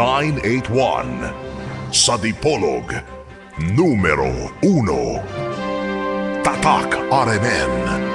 981. Sa Dipolog, numero 1. Tatak RMN.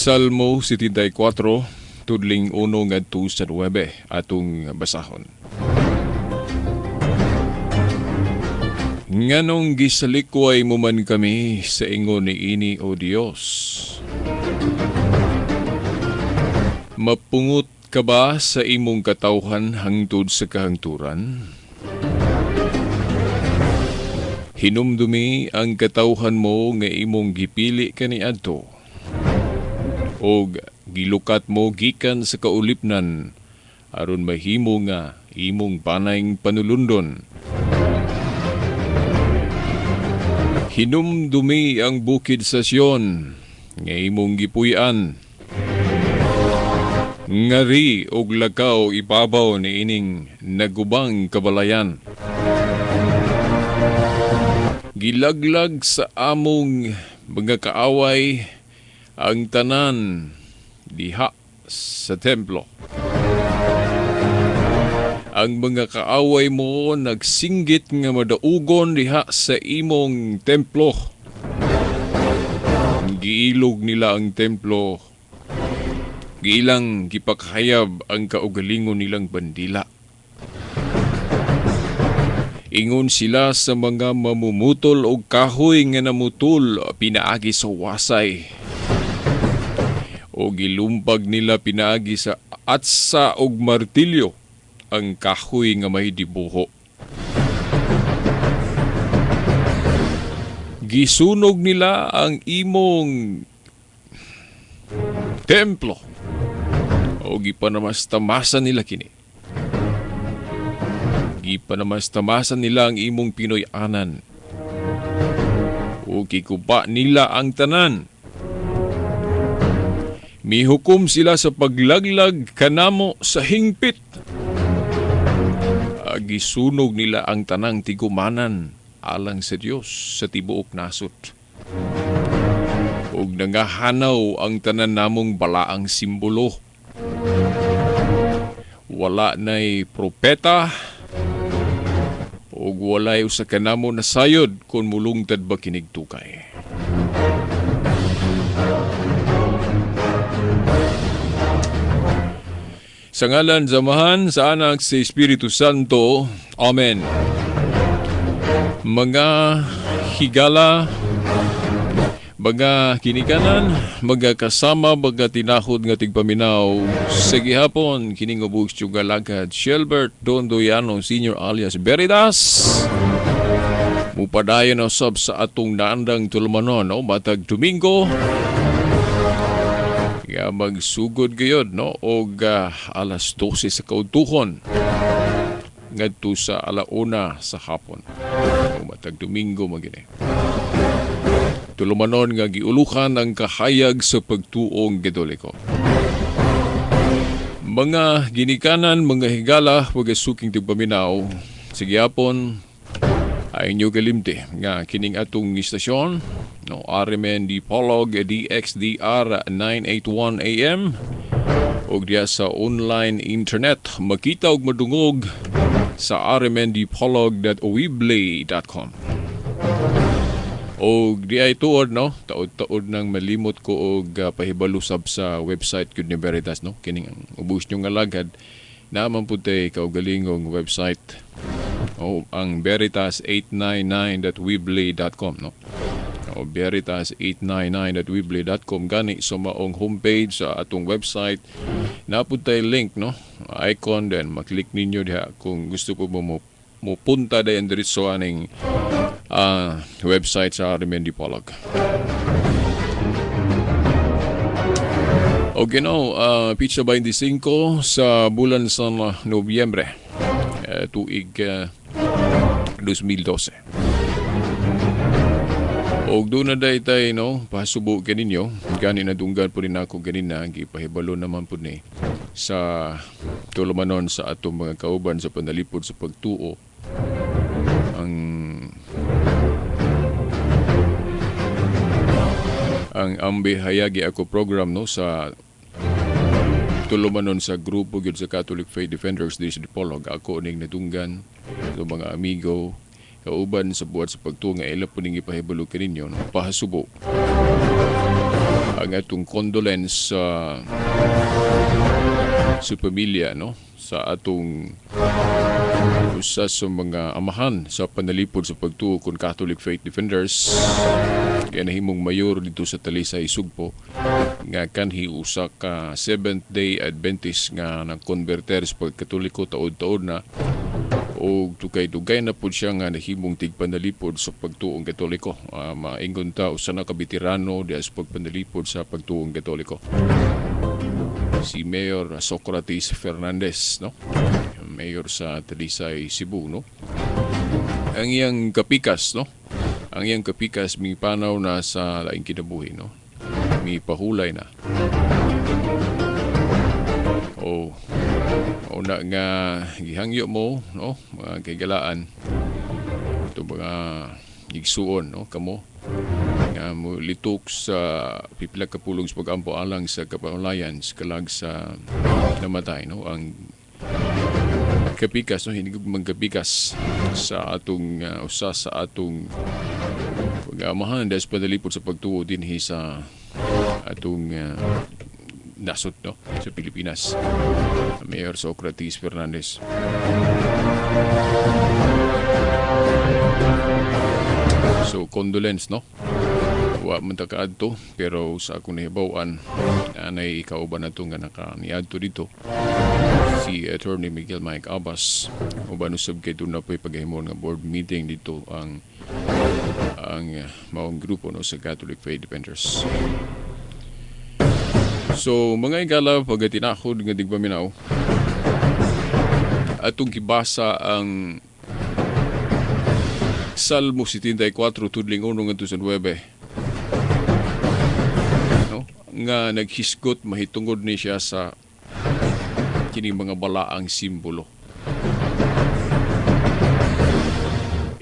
Salmo 74, tudling 1 ngadto sa 9, atong basahon. Nganong gisalikway mo man kami sa ingon niini, O Dios? Mapungot ka ba sa imong katawhan hangtod sa kahangturan? Hinumdumi ang katawhan mo nga imong gipili kaniadto, og gilukat mo gikan sa kaulipnan aron mahimo nga imong panayng panulundon. Hinumdumi ang bukid sa Sion nga imong gipuy-an. Ngari og lakaw ibabaw niining nagubang kabalayan. Gilaglag sa among mga kaaway ang tanan diha sa templo. Ang mga kaaway mo nagsinggit nga madaugon diha sa imong templo. Giilog nila ang templo. Giilang gipakahayab ang kaugalingon nilang bandila. Ingon sila sa mga mamumutol og kahoy nga namutol pinaagi sa wasay. O gilumpag nila pinaagi sa atsa og martilyo ang kahoy nga may dibuho. Gisunog nila ang imong templo o gipanamastamasan nila kini. Gipanamastamasan nila ang imong Pinoy-anan. O gikuba nila ang tanan. Mihukom sila sa paglaglag kanamo sa hingpit. Gisunog nila ang tanang tigumanan alang sa Dios sa tibuok nasod. Ug nangahanaw ang tanan namong balaang simbolo. Wala na'y propeta ug walay usa kanamo nasayod kung mulungtad ba kinig tukay. Sa ngalan sa Amahan, sa Anak, sa Espiritu Santo. Amen. Mga higala, Mga ginikanan, mga kasama, mga tinahod nga tigpaminaw, sa gihapon, kining ubos yung galagad, Shelbert Dondoyano Senior alias Veritas. Mupadayon na sab sa atong naandang tulumanon, no? Matag Domingo, nga magsugod gayod, no? Og alas 12 sa kaudtuhon ngadto sa alauna sa hapon. O matag Domingo magini. Tulumanon nga giulukan ang kahayag sa pagtuong Katoliko. Mga ginikanan, mga higala, mga suking tigpaminaw, sa gihapon, ay inyo kalimti nga kining atong istasyon, no, RMN Dipolog DXDR 981 AM ug diya sa online internet makita og madungog sa rmndipolog.weebly.com. Og di ay tuod, no, taod-taod nang malimot ko og pahibalo sab sa website gyud ni Veritas, no, kining ang ubos nyo nga lagad naman pud tay kaugalingong website o ang veritas899.weebly.com, no, o veritas899.weebly.com. Gani sa maong homepage sa atong website napud tay link, no, icon, then maklik ninyo diha kung gusto po mo mo punta dayon diretso aning website sa RMN Dipolog. Okay, no, pitsa 25 sa bulan sa Nobyembre, tuig 2012. Og doon na day tay, no, pasubo kaninyo, gani na dunggan po rin ako ganina, gipahibalo naman po ni sa tulumanon sa atong mga kauban sa panalipod sa pagtuo ang Ambi Hayagi Ako program, no, sa tulumanon sa grupo gyud sa Catholic Faith Defenders di sa Dipolog. Ako ning nadunggan sa mga amigo kauban sa buhat sa pagtuo nga ila po ning ipahibalo kaninyo, no, pahasubo ang atong condolence sa pamilya, no, sa atong usa sa mga amahan sa panalipod sa pagtuo kon Catholic Faith Defenders kaya nahimong mayor dito sa Talisay, Sugbo, nga kanhi usa ka Seventh Day Adventist nga nagkonverter sa pagkatoliko taod-taod na o dugay-dugay na po siya nga nahimong tigpanalipod sa pagtuong Katoliko. Maingon ta usa na ka veterano diha sa pagpanalipod sa pagtuong Katoliko. Si Mayor Socrates Fernandez, no? Mayor sa Talisay, Cebu, no? Ang iyang kapikas, no? Ang iyang kapikas mipanaw na sa laing kinabuhi, no? Mipahulay na. O una nga gihangyo mo, no? Mga kaigalaan ito mga igsuon, no? Kamo nga mo litok sa pipila ka pulong sa pag-ampo alang sa kapahulayan sa kalag sa namatay, no? Ang kapikas, no, hinigug magkapikas sa atong usa sa atong pag-amahan dahil sa panalipod sa pagtuo dinhi sa atong nasod, no, sa Pilipinas, Mayor Socrates Fernandez. So condolence, no, wa man ta kaadto pero sa akong nahibaw-an anay kauban nato nga naka niadto dito si Attorney Miguel Mike Abbas uban usab kay doon na po'y paghimon nga board meeting dito ang maong grupo, no, sa Catholic Faith Defenders. So mga igala, pagkatinakod nga digpaminaw, atong gibasa ang Salmo 74 tudling 1 ngadto sa 9, no, nga naghisgot mahitungod ni siya sa kining mga balaang simbolo.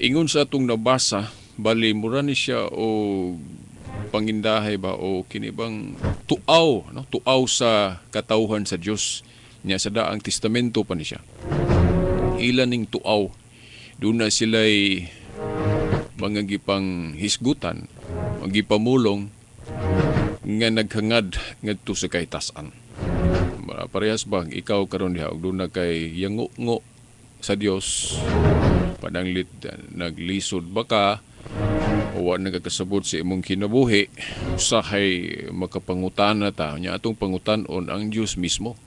Ingon sa atong nabasa, bali mura ni siya o pangindahay ba o kini bang tuaw, no, tuaw sa katawhan sa Dios niya sa daang testamento pa ni siya. Ila ning tuaw, doon na sila'y mga gipang hisgutan, mga gipamulong nga naghangad ngadto sa kahitasan. Parehas ba ikaw karon diha og doon na kay yango-ngo sa Dios, pananglit naglisod ba ka, O wa nagkakasabot sa imong kinabuhi, usahay makapangutana ta nya, atong pangutan-on ang Dios mismo.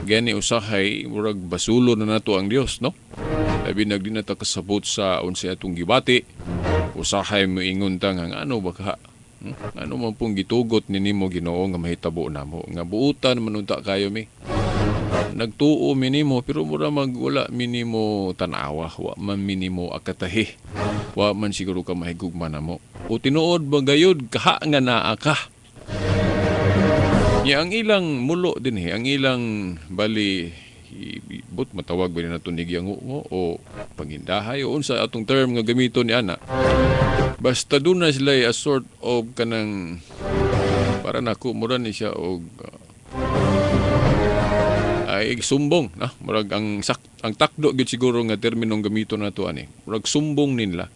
Gani usahay murag basulo na nato ang Dios, no? Labi nag di na ta kasabot sa unsay atong gibati. Usahay moingon ta nga ano ba ka? Ano man pong gitugot ni nimo, Ginoo, nga mahitabo namo? Nga buutan man unta kayo mi. Nagtuo mi nimo pero mura mag wala minimo tanawa, wa man minimo akatahi. Wa man siguro ka mahigugma namo. O tinuod ba gayud kaha nga naa ka? Ya, ang ilang mulo din eh, ang ilang bali but matawag ba ni nato ni mo o pangindahay o unsa atong term nga gamiton ni ana. Basta doon na sila a sort of kanang para nako mura ni siya og ay sumbong na murag ang takdo gyud siguro nga terminong gamiton nato ani, murag sumbong nila,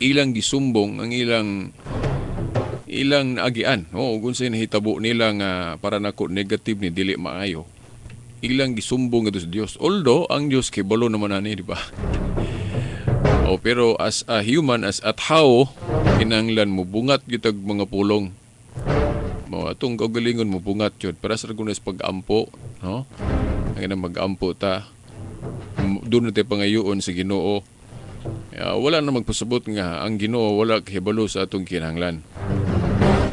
ilang gisumbong ang ilang ilang naagian, no, ug unsay nahitabo nila nga para nako negative ni dili maayo, ilang gisumbong ngadto sa Dios, although ang Dios kay balo naman ani, di ba? O pero as a human, as at how kinahanglan mo bungat gyud mga pulong mo atong kaugalingon, mo bungat yun para sa ragunas pag-ampo, no? Ang ina mag-ampo ta, doon na tayo pangayoon sa Ginoo. Ya, wala na magpasabot nga ang Ginoo wala kahibalo sa atong kinahanglan,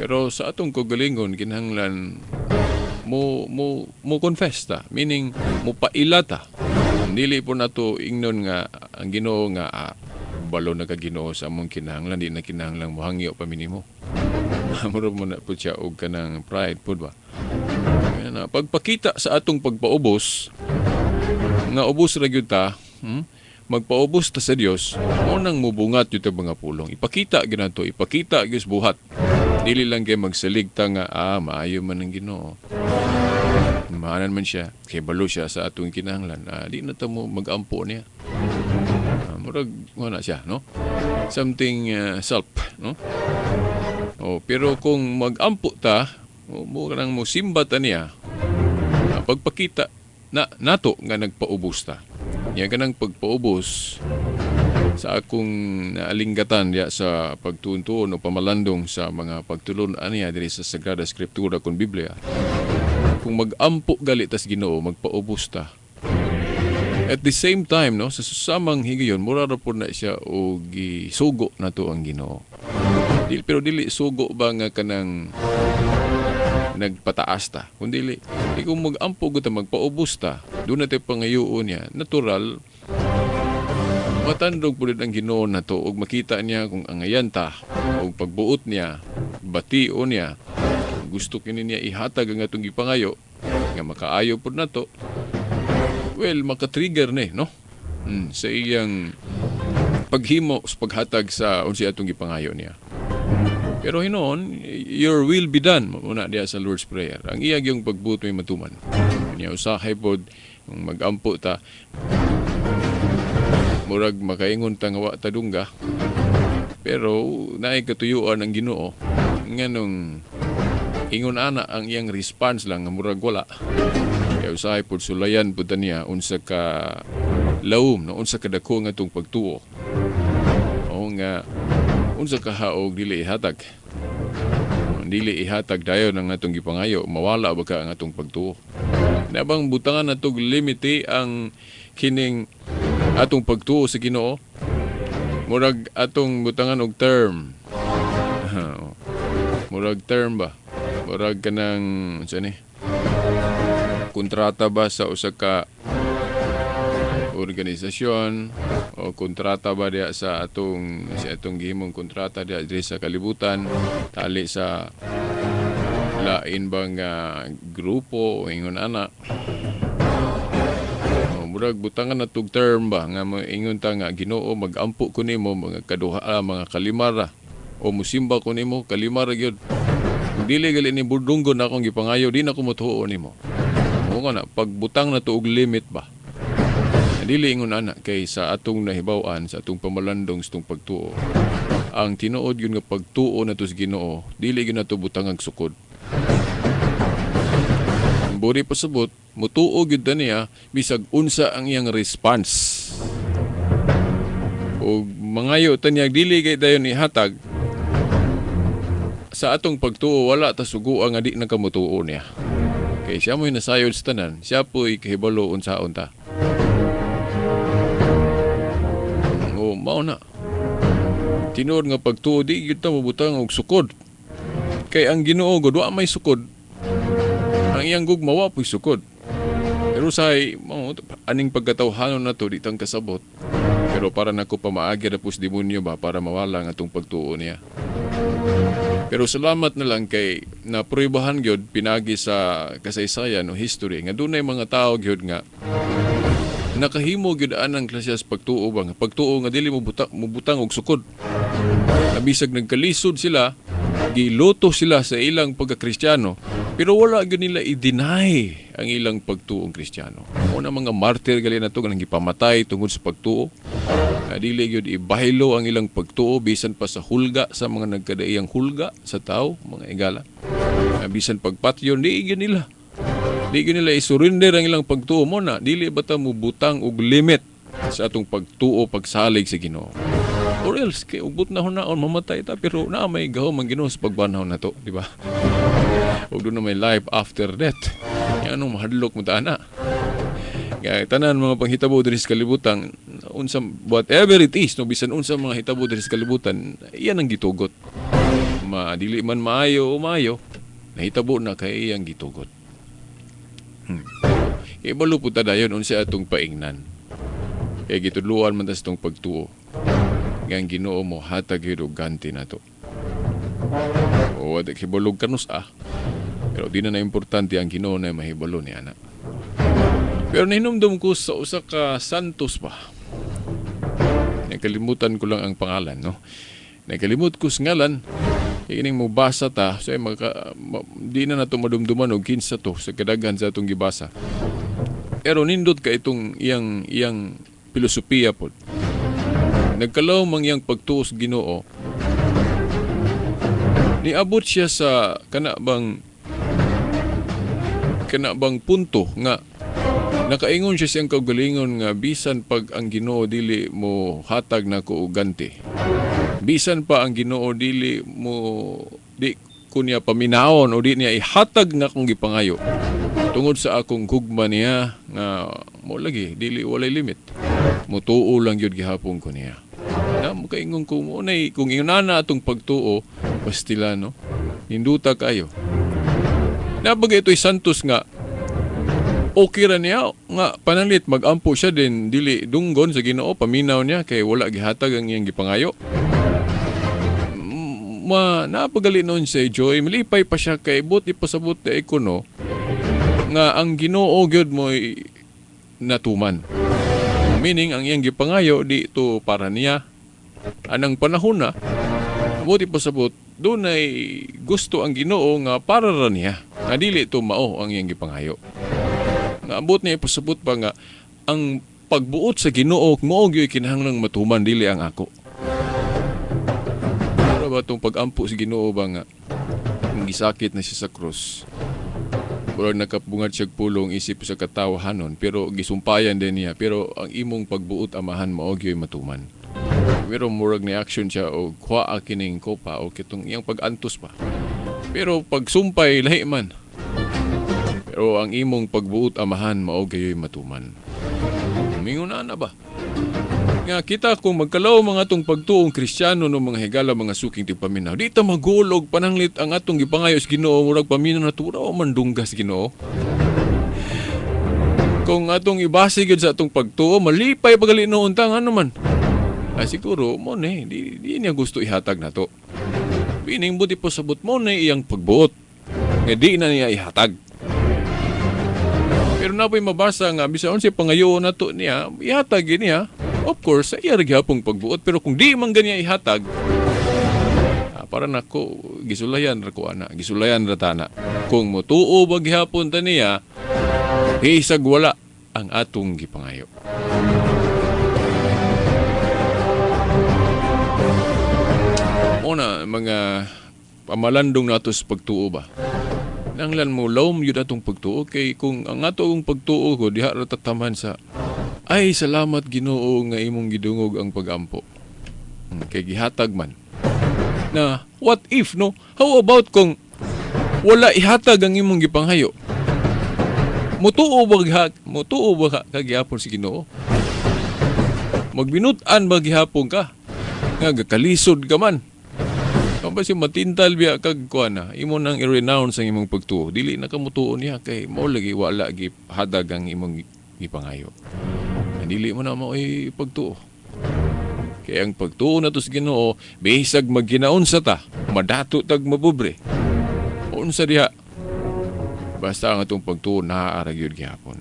pero sa atong kaugalingon kinahanglan mo confess ta, meaning mo paila ta. Dili po nato ingnon nga ang Ginoo nga balo na ka Ginoo sa among kinahanglan, di na kinahanglan mohangyo pa minimo. Mura mo na po siya og kanang pride pud ba. Kaya na, pagpakita sa atong pagpaubos nga ubos ra gyud ta, Magpaubos ta sa Dios, mo nang mubungat gyud ta mga pulong. Ipakita gyud nato, ipakita gyud sa buhat. Dili lang kay magsalig ta nga maayo man ang Ginoo. Maanan man siya, kay balo siya sa atong kinahanglan. Di na ta mo mag-ampo niya. Murag wala siya, no? Something self, no? Oh, pero kung mag-ampo ta, o, mo nang mo simba ta niya, pagpakita na nato nga nagpaubos ta. Yan kanang pagpaubos sa akong naalinggatan diya sa pagtuon o pamalandong sa mga pagtulon niya diri sa Sagrada Escritura kon Biblia. Kung mag-ampo gali tas Ginoo, magpaubos ta. At the same time, no, sa susamang higayon, mura ra po na siya og gisugo nato ang Ginoo. Dili, pero dili sugo ba nga kanang nagpataas ta. Kung dili, di kung mag-ampo gud ta, magpaubos ta, doon natin pangayoon niya, natural, matandog po din ang Ginoo nato ug makita niya kung angayan ta ug pagbuot niya, batio niya, gusto kini niya ihatag ang atong gipangayo nga makaayo pud nato. Well, maka-trigger ni, no? Sa iyang paghimo sa paghatag sa unsay atong gipangayo niya. Pero hinuon, "Your will be done," muna diya sa Lord's Prayer. Ang iya yung pagbuot may matuman. Niya usahay pod kung magampo ta, murag makaingon ta nga wa ta dungga. Pero naay katuyuan ang Ginoo nganong ingon ana ang iyang response lang nga murag wala. Kaya usahay pod sulayan pod ta niya unsa ka lawom, no, unsa ka dako nga atong pagtuo. O nga unsa ka haog dili ihatag. Dili ihatag dayon ang atong gipangayo, mawala ba ka ang atong pagtuo? Nabang butangan natog limite ang kining atong pagtuo sa Ginoo. Murag atong butangan og term. Murag term ba? Murag kanang unsa ni? Kontrata ba sa usa ka organisasyon o kontrata ba diya sa atong gihimong kontrata diya diri sa kalibutan, tali sa lain ba nga grupo o ingon ana. O, murag butangan na tug term ba nga ingon ta nga, "Ginoo, magampo ko nimo mga kaduha, mga kalimara o musimba ko nimo kalimara gyud. Kung dili gali ni budunggon akong gipangayo, di na ko motuo nimo." Mo na pagbutang na to og limit ba. Dili ingon ana, kay sa atong nahibaw-an, sa atong pamalandong sa atong pagtuo, ang tinuod yun nga pagtuo nato sa Ginoo, dili gyud nato butangag sukod. Ang buri pasabot, mutuo gyud ta niya bisag unsa ang iyang response. Og Mangayo ta niya, dili kay dayon ihatag sa atong pagtuo, wala ta sugoa nga di na kamutuo niya. Kay siya mo'y nasayod sa tanan, siya po'y kahibalo unsaon ta. O, mao na. Tinuod nga pagtuo, di gyud ta mabutang og sukod. Kay ang Ginoo gud wa may sukod. Ang iyang gugma wa po'y sukod. Pero say, mao, aning pagkatawhanon na to, di tang kasabot. Pero para nako pamaagi ra pus demonyo ba para mawala ang atong pagtuo niya. Pero salamat na lang kay napruibahan gyud pinagi sa kasaysayan o history nga dunay mga tao gyud nga nakahimo gyud anang klase sa pagtuo ba, nga pagtuo nga dili mo mubutang og sukod. Nabisag nagkalisod sila, giluto sila sa ilang pagka-Kristiyano, pero wala gyud nila i-deny ang ilang pagtuong Kristiyano. Una mga martyr gali na to nga gipamatay tungod sa pagtuo. Nga dili gyud ibahilo ang ilang pagtuo bisan pa sa hulga sa mga nagkadaiyang hulga sa tao, mga igala. Nga bisan pagpatyon, di gyud nila. Di gyud nila isurrender ang ilang pagtuo mo na dili ba ta mubutang og limit sa atong pagtuo, pagsalig sa Ginoo. Or else kay ugbot na hunaon mamatay ta, pero naa may gahom ang Ginoo sa pagbanhaw na to, di ba? Ug doon na may life after death. Yan anong mahadlok mo ta ana. Kaya tanan mga panghitabo diri sa kalibutan, unsa whatever it is, no, bisan unsa mga hitabo diri sa kalibutan, iyan ang gitugot. Ma dili man maayo o maayo, nahitabo na kay iyang gitugot. Kay balo po ta dayon unsa atong paingnan. Kay gitudloan man ta sa atong pagtuo nga ang Ginoo mo hatag gyud og ganti nato. O wa hibalog kanus ah. Pero di na na importante, ang Ginoo na mahibalo ni ana. Pero nahinumdum ko sa usa ka santos ba. Nakalimutan ko lang ang pangalan, no? Nakalimut ko sa ngalan. Ining mo basa ta, so ay di na nato madumduman og kinsa to sa kadaghan sa atong gibasa. Pero nindot ka itong iyang iyang filosofiya pod. Nagkalaw mang iyang pagtuo sa Ginoo. Niabot siya sa kana bang punto nga nakaingon siya siyang kaugalingon nga bisan pag ang Ginoo dili mo hatag nako og ganti. Bisan pa ang Ginoo dili mo di ko niya paminawon o di niya ihatag nga akong gipangayo. Tungod sa akong gugma niya nga mo lagi dili walay limit. Mutuo lang gyud gihapon ko niya. Na mukaingon ko mo nay kung ingon na atong pagtuo pastila, no. Ninduta kayo. Nabagay ito'y santos nga okay ra niya nga panalit magampo siya din dili dunggon sa Ginoo, paminaw niya kay wala gihatag ang iyang gipangayo. Ma napagali noon sa joy, malipay pa siya kay buot ipasabot na ikuno nga ang Ginoo gyud mo'y natuman. Meaning ang iyang gipangayo di to para niya anang panahon na, buot ipasabot dunay gusto ang Ginoo nga para ra niya nga dili to mao ang iyang gipangayo. Nga abot niya ipasabot pa nga ang pagbuot sa Ginoo mao gyud kinahanglang matuman, dili ang ako. Pero ba itong pag-ampo sa Ginoo ba nga ang gisakit na siya sa krus. Murag nakabungad siya pulong isip sa katawahanon, pero gisumpayan din niya, pero ang imong pagbuot, Amahan, mao gyud matuman. Pero murag ni action siya og kuha kining kopa o kitong iyang pag-antos pa. Pero pagsumpay lahi man. Pero ang imong pagbuot, Amahan, mao gayoy matuman. Mingon na na ba? Nga kita kung magkalaw mga atong pagtuong Kristiyano no, mga higala, mga suking tigpaminaw. Di ta magulog pananglit ang atong gipangayo sa Ginoo murag paminaw na tura o mandunggas Ginoo. Kung atong ibase gyud sa atong pagtuo, malipay pagali noon ta, ano man. Ay siguro mo ni di niya gusto ihatag nato. Meaning buti po sabot mo na iyang pagbuot. Nga di na niya ihatag. Pero na po'y mabasa nga bisan unsay pangayo nato niya, ihatag gyud niya. Of course, sa iya ra gihapong pagbuot, pero kung di man ganya ihatag, para nako gisulayan ra ko ana, gisulayan ra tana. Kung motuo ba gihapon ta niya, hisag wala ang atong gipangayo. Una, mga pamalandong nato sa pagtuo ba? Nanglan mo, lawom yun atong pagtuo. Kay kung ang atong pagtuo ko, diha ra tataman sa, "Ay, salamat Ginoo nga imong gidungog ang pagampo." Kay gihatag man. Na what if, no? How about kung wala ihatag ang imong gipanghayo? Mutuo ba ka gihapon sa Ginoo? Magbinut-an ba gihapon ka? Nga gakalisod ka man. Kung ba si matintal biya kag kuan na, imo nang i-renounce ang imong pagtuo. Dili na ka mutuo niya kay mao lagi wala gi hadag ang imong gipangayo. Dili mo na mao'y pagtuo. Kaya ang pagtuo na to sa Ginoo, bisag magginaunsa ta, madato tag mapobre. Unsa diha? Basta ang atong pagtuo naa ra gyud gihapon.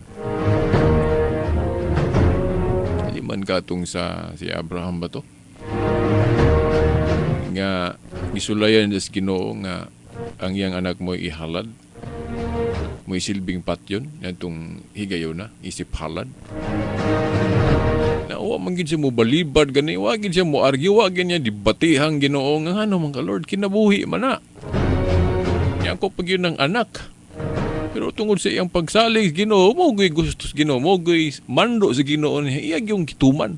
Dili man katong sa si Abraham ba to? Nga gisulayan sa Ginoo nga ang iyang anak mo ihalad. Mo'y silbing patyon atong higayona isip halad. Na wa man gid siya mo balibad gani, wa gid siya mo argue, wa gid niya debatihang Ginoo nga ano man ka, Lord, kinabuhi man na. Nya ako pag yun ng anak. Pero tungod sa iyang pagsalig Ginoo, mo gyud gusto sa Ginoo, mo gyud mando sa Ginoo niya, iya gyung gituman.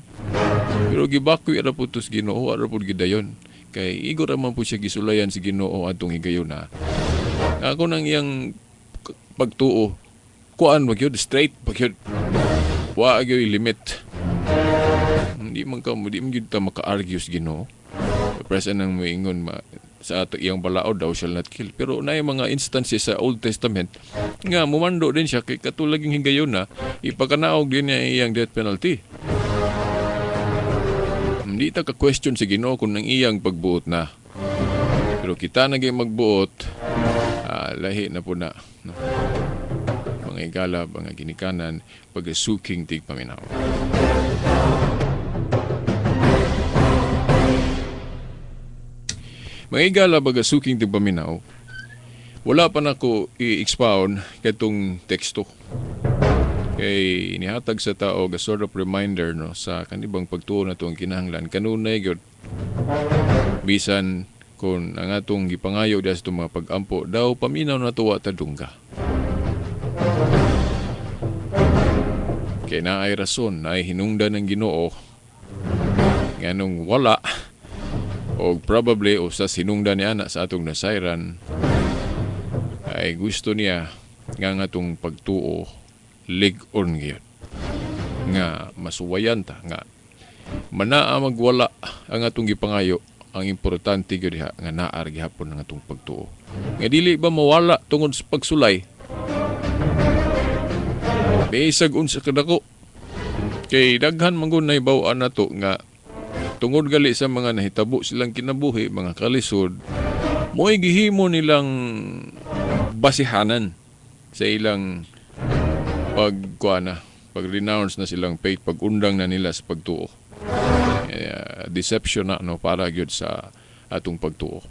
Pero gibakoy ra pud to sa Ginoo, ara pud gidayon. Kay igo ra man pud siya gisulayan sa Ginoo atong higayona. Ako nang iyang pagtuo, kuan ba gyud, straight ba gyud. Wa gyud limit. Hindi man ka, di man gyud ta maka-argue sa Ginoo. Presa nang moingon ma, sa ato iyang balaod, "Thou shall not kill." Pero naay mga instances sa Old Testament nga mumando din siya kay katulad yung higayon na ipakanaog din niya iyang death penalty. Hindi ta ka-question sa Ginoo kung nang iyang pagbuot na. Pero kita na gyud magbuot, lahi na po na. No? Mga igala, mga ginikanan, pagasuking tigpaminaw. Mga igala, pagasuking tigpaminaw, wala pa nako i-expound katong teksto. Kay nihatag sa tao a sort of reminder, no, sa kanibang pagtuo na ang kinahanglan kanunay gyud bisan kung ang atong gipangayo diha sa atong mga pag-ampo daw paminaw na tuwa ta dungga. Kay naay rason, naay hinungdan ng Ginoo nganong wala o probably usa sinungdan niya na sa atong nasayran ay gusto niya nga nga atong pagtuo lig-on gyud nga masuwayan ta nga manaa magwala ang atong gipangayo. Ang importante gyud diha nga naar gihapon ang atong pagtuo nga dili ba mawala tungod sa pagsulay bisag unsa kadako. Kay daghan man gud nahibaw-an nato nga tungod gali sa mga nahitabo silang kinabuhi, mga kalisod, mo'y gihimo nilang basihanan sa ilang pagkuana, pag-renounce na silang faith, pag-undang na nila sa pagtuo. Deception na, no, para gyud sa atong pagtuo.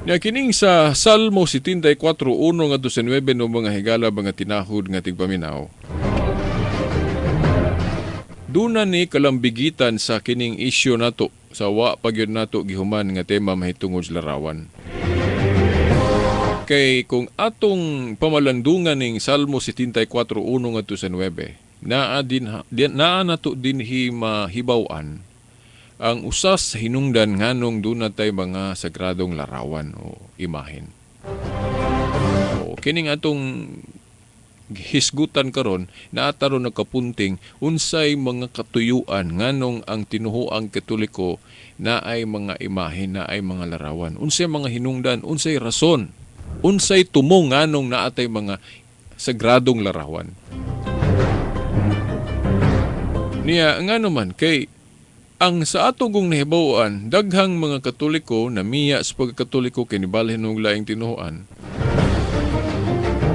Nya kining sa Salmo 74:1 ngadto sa 9, no, mga higala, mga tinahod nga tigpaminaw. Duna ni kalambigitan sa kining isyu nato sa wa pa gyud nato gihuman nga tema mahitungod sa larawan. Kay kung atong pamalandungan ning Salmo 74:1 ngadto sa 9, naa nato dinhi mahibaw-an ang usas sa hinungdan nganong duna tay mga sagradong larawan o imahen. O kining atong hisgutan karon, naataron nagkapunting unsay mga katuyuan nganong ang tinuhuang Katoliko naay mga imahe, naay mga larawan, unsay mga hinungdan, unsay rason, unsay tumong nganong naatay mga sagradong larawan. Niya ngano man kay ang sa ato kong nahibaw-an, daghang mga Katoliko namiya sa pagkakatoliko kay nibalhin og laing tinuhuan.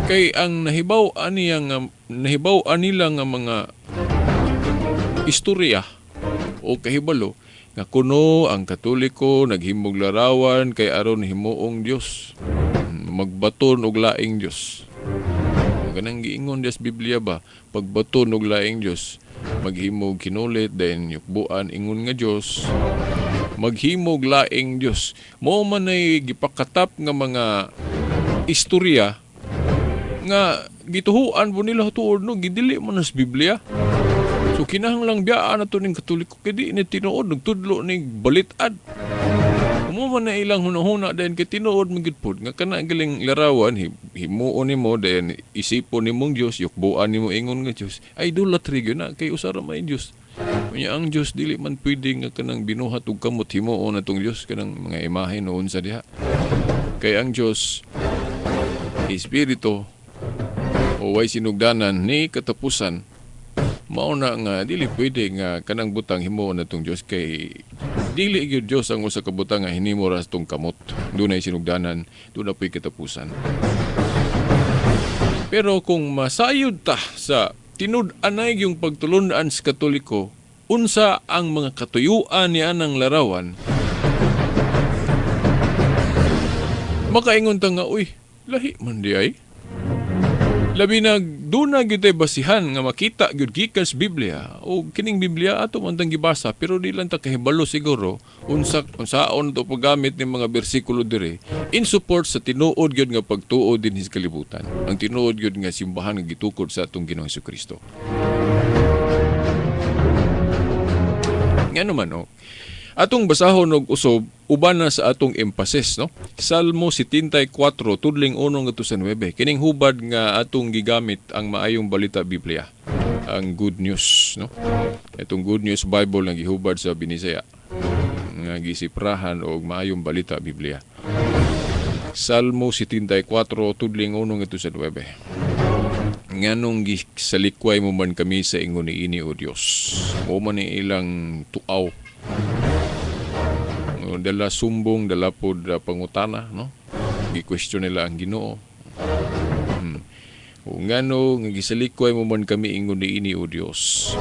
Kay ang nahibaw-an niya nga, nahibaw-an nila nga mga istorya o kahibalo nga kuno ang Katoliko naghimog larawan kay aron himuong Dios, magbaton og laing Dios. Ganang giingon diya sa Biblia ba, pagbaton og laing Dios, maghimog kinulit, then yukbuan ingon nga Dios, maghimog laing Dios. Mao man ay gipakatap nga mga istorya nga gituhuan po nila tuod, no, gidili man sa Biblia. So kinahanglang biyaan na to ning Katoliko kay di ni tinuod nagtudlo ni balitad. Mo man na ilang hunahuna dayon kay tinuod man gyud pod nga kana galing larawan himuon nimo, dayon isipon nimong Dios, yukbuan nimo ingon nga Dios. Idolatry gyud na kay usa ra may Dios. Unya ang Dios dili man pwede nga kanang binuhat og kamot himuon atong Dios kanang mga imahe noon sa diha. Kay ang Dios espiritu o way sinugdanan ni katapusan. Mao na nga dili pwede nga kanang butang himuon natong Dios kay dili gyud Dios ang usa ka butang nga hinimo ra sa tong kamot. Dunay sinugdanan, duna po'y katapusan. Pero kung masayod ta sa tinud-anay yung pagtulun-an sa Katoliko, unsa ang mga katuyuan ni anang larawan, makaingon ta nga, "Uy, lahi man di ay." Labi na duna gyud tay basihan nga makita gyud gikan sa Biblia, o kining Biblia ato man tang gibasa pero di lang ta kahibalo siguro unsa unsaon to paggamit ni mga bersikulo diri in support sa tinuod gyud nga pagtuo dinhi sa kalibutan, ang tinuod gyud nga simbahan nga gitukod sa atong Ginoong Kristo. Ngano man, no? Atong basahon og usob uban na sa atong emphasis, no? Salmo 74 tudling 1 ngadto sa 9. Kining hubad nga atong gigamit ang Maayong Balita Biblia, ang Good News, no? Itong Good News Bible nga gihubad sa Binisaya nga gisiprahan og Maayong Balita Biblia. Salmo 74 tudling 1 ngadto sa 9. Nganong gisalikway mo man kami sa ingon niini, o Dios? Mo man ni ilang tuaw. Dala sumbong, dala pod pangutana, no? Gi-question nila ang Ginoo. O ngano nga gisalikway mo man kami ingon niini, o Dios?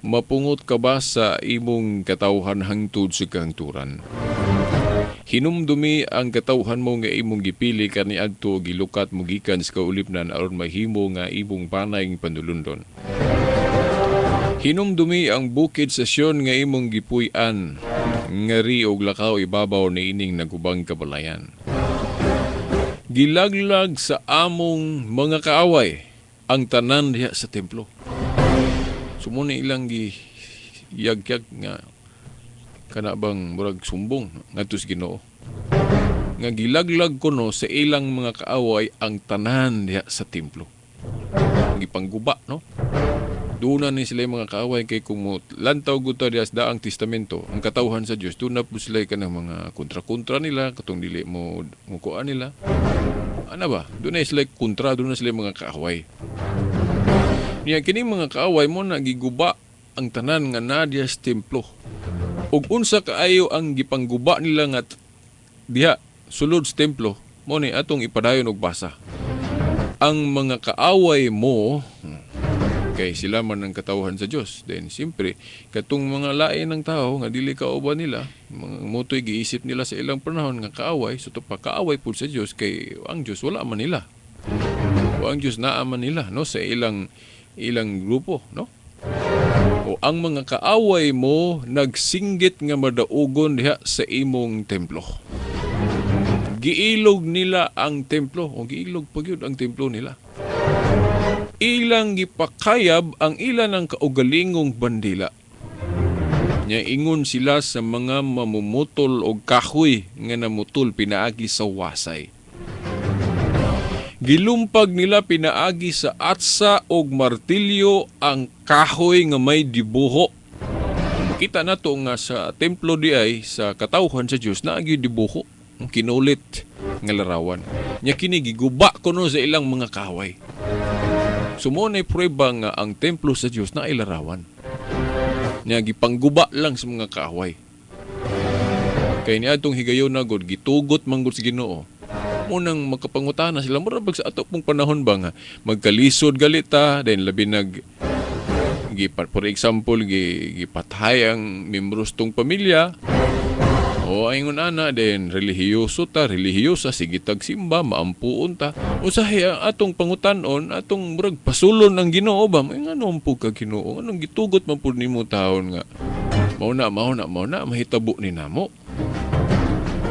Mapungot ka ba sa imong katawhan hangtod sa kahangturan? Hinumdumi ang katawhan mo nga imong gipili kaniadto, gilukat mo gikan sa kaulipnan aron mahimo nga imong panay nga panulundon. Hinumdumi ang bukid sa Sion nga imong gipuy-an, ngari og lakaw ibabaw niining nagubang kabalayan. Gilaglag sa among mga kaaway ang tanan diha sa templo. Sumuna ilang giyagyag nga kana bang murag sumbong ngadto sa Ginoo. Nga gilaglag kuno sa ilang mga kaaway ang tanan diha sa templo. Gipangguba, no? Doon na ni sila yung mga kaaway kay kung mo lantaw gud ta diha sa Daang Testamento, ang katawhan sa Dios, doon na po sila kanang mga kontra-kontra nila, katong dili mo mukuan nila. Ano ba? Doon na sila kontra, doon na sila yung mga kaaway. Niya kining mga kaaway mo na giguba ang tanan nga naa diha sa templo. Ug unsa kaayo ang gipangguba nila nga diha sulod sa templo, mo ni atong ipadayon og basa. Ang mga kaaway mo, kay sila man ang katawhan sa Dios. Then siyempre katong mga lain ng tao nga dili kauban nila, mga motoy giisip nila sa ilang panahon nga kaaway, so to pa kaaway pud sa Dios kay ang Dios wala man nila. O ang Dios naa man nila, no, sa ilang ilang grupo, no? O ang mga kaaway mo nagsinggit nga madaugon diha sa imong templo. Giilog nila ang templo, o giilog pa gyud ang templo nila. Ilang gipakayab ang ilan ang kaugalingong bandila. Nya ingon sila sa mga mamumutol og kahoy nga namutol pinaagi sa wasay. Gilumpag nila pinaagi sa atsa og martilyo ang kahoy nga may dibuho. Kita nato nga sa templo di ay sa katawhan sa Dios naa gyud dibuho, ang kinulit nga larawan. Nya kini giguba kuno sa ilang mga kahoy. So mo na prueba nga ang templo sa Dios na larawan. Nya gipangguba lang sa mga kaaway. Kay niadtong higayon na god gitugot man gud sa Ginoo. Mo nang makapangutana sila, mura bag sa ato pong panahon ba nga magkalisod galita, then labi nag gipa, for example, gipatay ang membros tong pamilya o ingon ana, then relihiyoso ta, relihiyosa, sige tag simba, maampuon ta, usahay ang atong pangutanon, atong murag pasulon ang Ginoo ba, may ngano po ka Ginoo, anong gitugot man pud nimo taon nga mao na, mao na, mao na mahitabo ni namo?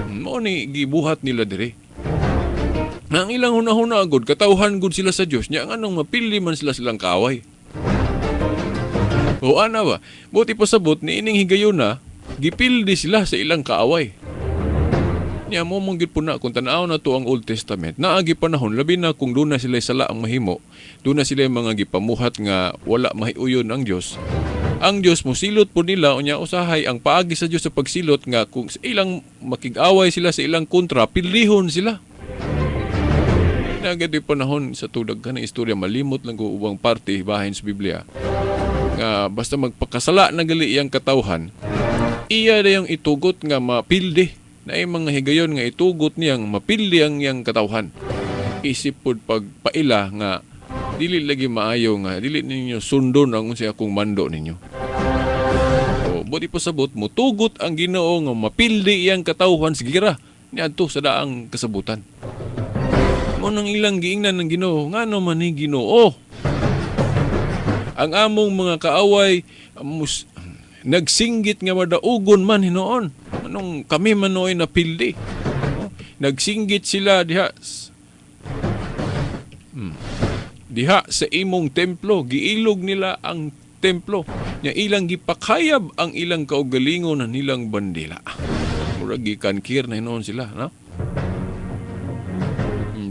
Mao ni gibuhat nila dire na ang ilang hunahuna gud, katawhan gud sila sa Dios, nya nganong mapili man sila silang kaaway. O ana ba? Buti pasabot ni ining higayuna, gipildi sila sa ilang kaaway. Nya mo mong gyud po na kung tan-aw na to ang Old Testament, naagi panahon labi na kung doon na sila sala ang mahimo, doon na sila mga gipamuhat nga wala mahiuyon ang Dios. Ang Dios mosilot po nila, unya usahay ang paagi sa Dios sa pagsilot nga kung sa ilang makig-away sila sa ilang kontra, pildihon sila. Nagadi panahon sa tudag ka ng istorya, malimot lang ko ubang parte bahin sa Biblia nga basta magpakasala na gali iyang katawhan, iya na yung itugot nga mapildi na ay mga higayon nga itugot niyang mapildi ang iyang katawhan, isip pod pagpaila nga dili lagi maayo nga dili ninyo sundon ang unsay akong mando ninyo. O, buti pasabot mutugot ang Ginoo nga mapildi iyang katawhan sa gira niadto sa daang kasabutan mo nang ilang giingnan ng Ginoo, ngano man ni Ginoo, ang among mga kaaway mus, nagsinggit nga madaugon man hinuon anong kami man nooy napildi, no? Nagsinggit sila diha diha sa imong templo, giilog nila ang templo nya, ilang gipakayab ang ilang kaugalingon na nilang bandila. Murag gikankir na hinuon sila, no?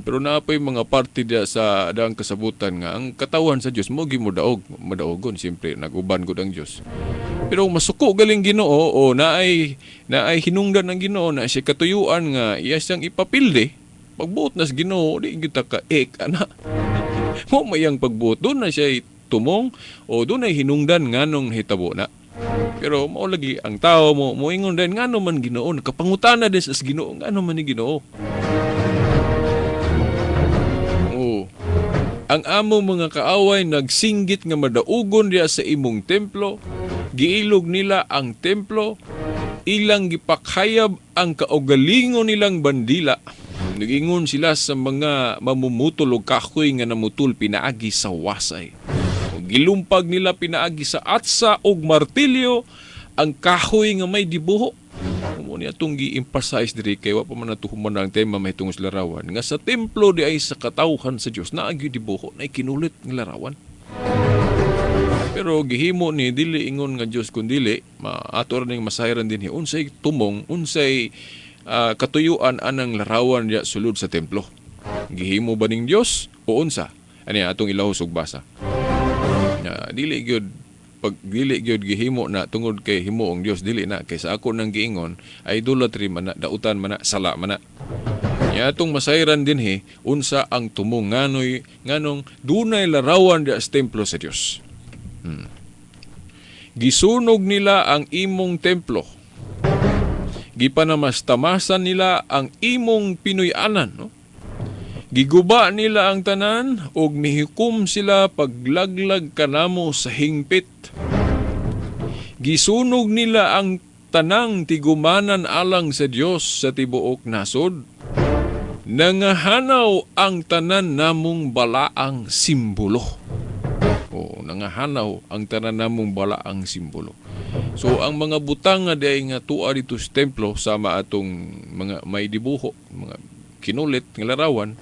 Pero naa pa'y mga parte diya sa daang kasabutan nga ang katawan sa Dios mo daog madaogon, siyempre nag-uban gud ang Dios. Pero kung masuko galing Ginoo o naay naay hinungdan ng Ginoo na siya katuyuan nga iya siyang ipapildi, pagbuot na sa Ginoo, di kita ka ek ana. Mo mayang pagbuot doon na siya tumong o doon ay hinungdan nganong hitabo na. Pero mao lagi ang tao mo moingon din ngano man Ginoo, nakapangutana din sa Ginoo ngano man ni Ginoo. Oo. Ang among mga kaaway nagsinggit nga madaugon diya sa imong templo, giilog nila ang templo, ilang gipakayab ang kaugalingon nilang bandila. Nagingon sila sa mga mamumutol og kahoy nga namutol pinaagi sa wasay. O gilumpag nila pinaagi sa atsa og martilyo ang kahoy nga may dibuho. Mo ni atong gi-emphasize diri kay wa pa man natuhuman ang tema mahitungod sa larawan nga sa templo di ay sa katawhan sa Dios naa gyud dibuho na kinulit nga larawan. Pero gihimo ni dili ingon nga Dios kun dili maato ra ning masayran dinhi unsay tumong, unsay katuyuan anang larawan diya sulod sa templo. Gihimo ba ning Dios o unsa? Ani atong ilahos og basa. Na dili gyud pag dili gyud gihimo na tungod kay himo ang Dios, dili na kay sa ako nang giingon idolatry man na, dautan man na, sala man na. Nya atong masayran dinhi unsa ang tumong nganoy nganong dunay larawan diya sa templo sa Dios. Gisunog nila ang imong templo. Gipanamastamasan nila ang imong pinuy-anan, no? Giguba nila ang tanan ug mihukom sila paglaglag kanamo sa hingpit. Gisunog nila ang tanang tigumanan alang sa Dios sa tibuok nasod. Nangahanaw ang tanan namong balaang simbolo. O, nangahanaw ang tanan namong balaang simbolo. So ang mga butang nga diay nga tuwa dito sa templo sama atong mga may dibuho, mga kinulit nga larawan.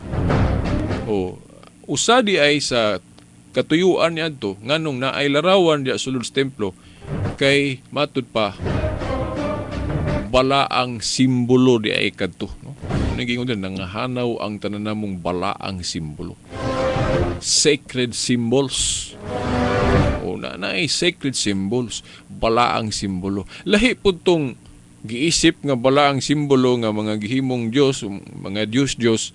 O usa di ay sa katuyuan niadto nganong naay larawan diya sulod sa templo kay matud pa balaang simbolo di ay kadto, no? Naging din nangahanaw ang tanan namong balaang simbolo. Sacred symbols. O na naay sacred symbols, balaang simbolo. Lahi pud tong giisip nga balaang simbolo nga mga gihimong Dios, mga Dios Dios,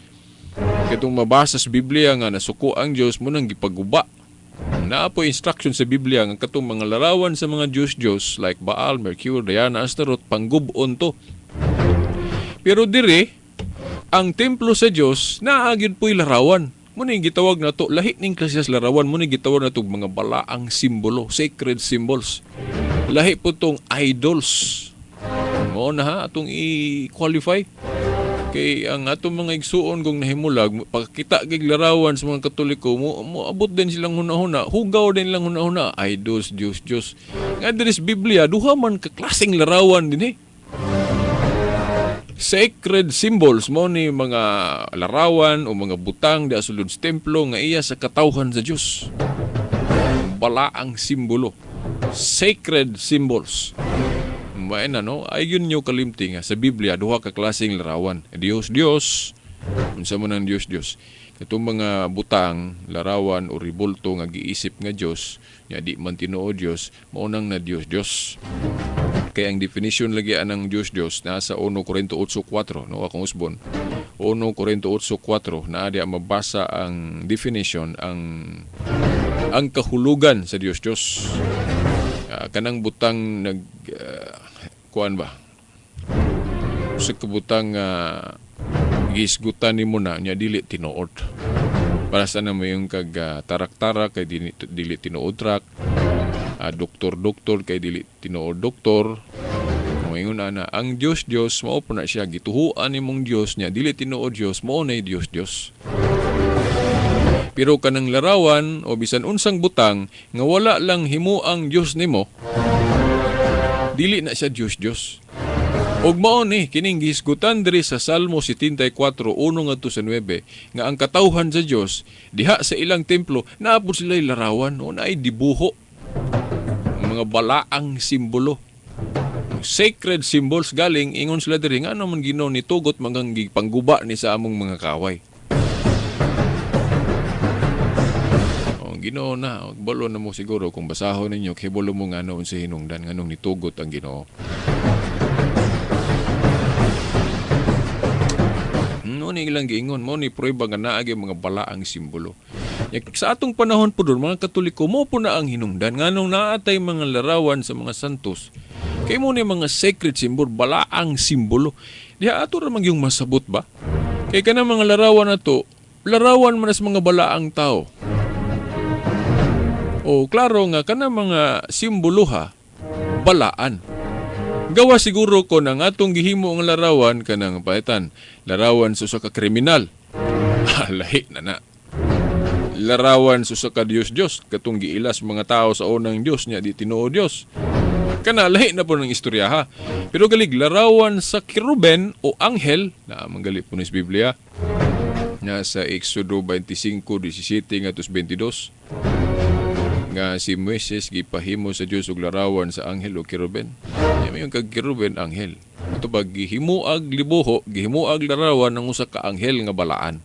katong mabasa sa Biblia nga nasuko ang Dios mo nang gipaguba. Naa po instruction sa Biblia nga katong mga larawan sa mga Dios Dios like Baal, Mercury, Diana, Astaroth, panggub-on to. Pero dire ang templo sa Dios naa gyud po'y larawan. Mo ni gitawag na to lahi ning klase sa larawan, mo ni gitawag na to mga balaang simbolo, sacred symbols. Lahi po tong idols. Mo na ha atong i-qualify kay ang atong mga igsuon kung nahimulag pagkita gig larawan sa mga Katoliko mo abot din silang hunahuna, hugaw din lang hunahuna, idols, Dios Dios. Nga diri sa Biblia duha man ka klaseng larawan din eh. Sacred symbols mo ni mga larawan o mga butang di sulod sa templo nga iya sa katawhan sa Dios, balaang simbolo. Sacred symbols. Main na, no? Ayon nyo kalimti nga sa Biblia, duha ka klaseng larawan. Dios, Dios. Unsa man ang Dios, Dios? Itong mga butang, larawan o ribulto nga giisip nga Dios, nya di man tinuod Dios, mao nang na Dios, Dios. Kay ang definition lagi anang Dios Dios nasa 1 Corinto 8:4, no, akong usbon. 1 Corinto 8:4 naa diya mabasa ang definition, ang kahulugan sa Dios Dios. Kanang butang nag kuan ba? Sa kabutang gihisgutan nimo na nya dili tinuod. Para sa na mo yung kag tarak-tarak kay dili tinuod truck, doktor-doktor kay dili tinuod doktor. Moingon ana, ang Dios Dios mao po na siya, gituhuan nimong Dios nya dili tinuod Dios, mao nay Dios Dios. Pero kanang larawan o bisan unsang butang nga wala lang himuang Dios nimo, dili na siya Dios Dios. Og mao ni kining gihisgutan diri sa Salmo 74:1 ngadto sa 9 nga ang katawhan sa Dios diha sa ilang templo naa pud sila larawan o naay dibuho, ang mga balaang simbolo, sacred symbols. Galing ingon sila diri nga ano man, Ginoo, nitugot mangang gipangguba ni sa among mga kaway. Oh, Ginoo na, balo na mo siguro kung basahon ninyo kay balo mo nga ano unsa hinungdan nganong nitugot ang Ginoo. No ni ilang giingon mo ni prueba nga naa gyud mga balaang simbolo. Ya, sa atong panahon po doon, mga Katoliko, mo po na ang hinungdan nganong naatay mga larawan sa mga santos. Kay mo ni mga sacred symbol, balaang simbolo. Diha ato ra man yung masabot ba? Kay kanang mga larawan na to, larawan man sa mga balaang tao. O klaro nga kanang mga simbolo ha, balaan. Gawa siguro ko na nga atong gihimo ang larawan kanang paitan, larawan sa usa ka kriminal. Lahi na na. Larawan sa usa ka Dios Dios katong giilas mga tao sa unang Dios nya di tinuod Dios. Kana lahi na po ng istorya ha. Pero galig larawan sa keruben o anghel na manggali po ni sa Biblia na sa Exodo 25:17 ngadto 22 nga si Moises gipahimo sa Dios og larawan sa anghel o keruben. Ya, may kag keruben, anghel. Ato ba gihimuag libuho, gihimuag larawan ng usa ka anghel nga balaan.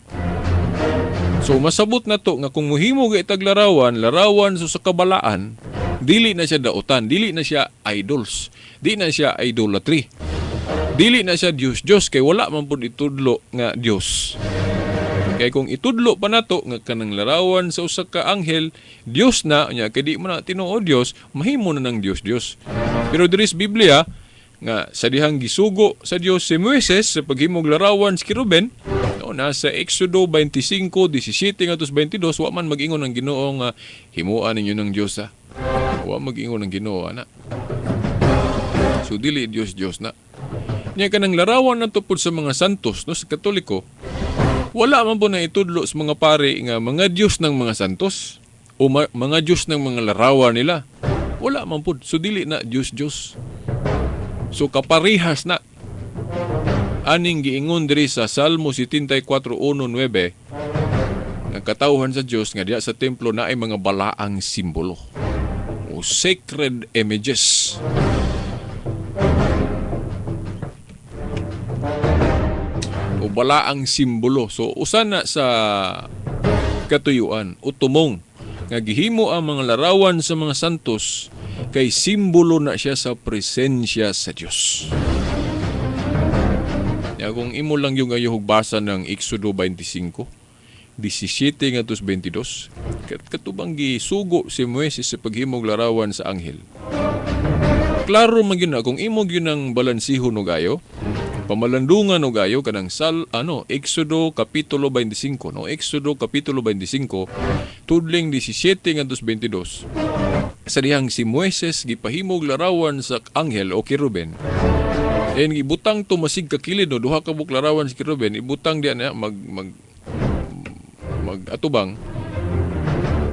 So masabot na to nga kung muhimo ga itag larawan, larawan sa usa ka balaan, dili na siya daotan, dili na siya idols, di na siya idolatry. Dili na siya Dios Dios kay wala man pud itudlo nga Dios. Kay kung itudlo pa nato nga kanang larawan sa usa ka anghel, Dios na nya kay di man na tinuod Dios, mahimo na ng Dios Dios. Pero diri sa Biblia nga sa dihang gisugo sa Dios si Moises sa paghimog larawan sa keruben, no, nasa Exodo 25:17 ngadto 22, wa man mag-ingon ang Ginoo nga himuan ninyo ng Dios ha. Wa mag-ingon ang Ginoo ana. So dili Dios Dios na. Nya kanang larawan nato pud sa mga santos, no, sa Katoliko, wala man po na itudlo sa mga pare nga mga Diyos ng mga santos o mga Diyos ng mga larawan nila. Wala man po. So dili na Diyos Diyos. So kaparihas na. Aning giingon diri sa Salmo 74:1-9 nga katawhan sa Dios nga diha sa templo na ay mga balaang simbolo o sacred images. O balaang simbolo. So usa na sa katuyuan o tumong nga gihimo ang mga larawan sa mga santos kay simbolo na siya sa presensya sa Dios. Ya, kung imo lang yung ayuhog basa ng Exodo 25:17 ngadto 22, katubang gisugo si Moises sa paghimog larawan sa anghel. Klaro man gyud na kung imo gyud ang balansihon og ayo, pamalandungan og ayo kanang sal ano Exodo kapitulo 25, no, Exodo kapitulo 25 tudling 17 ngadto 22, sa dihang si Moises gipahimog larawan sa anghel o keruben. En ibutang to masig kakilid, no, duha ka buok larawan si keruben, ibutang diyan na mag mag mag atubang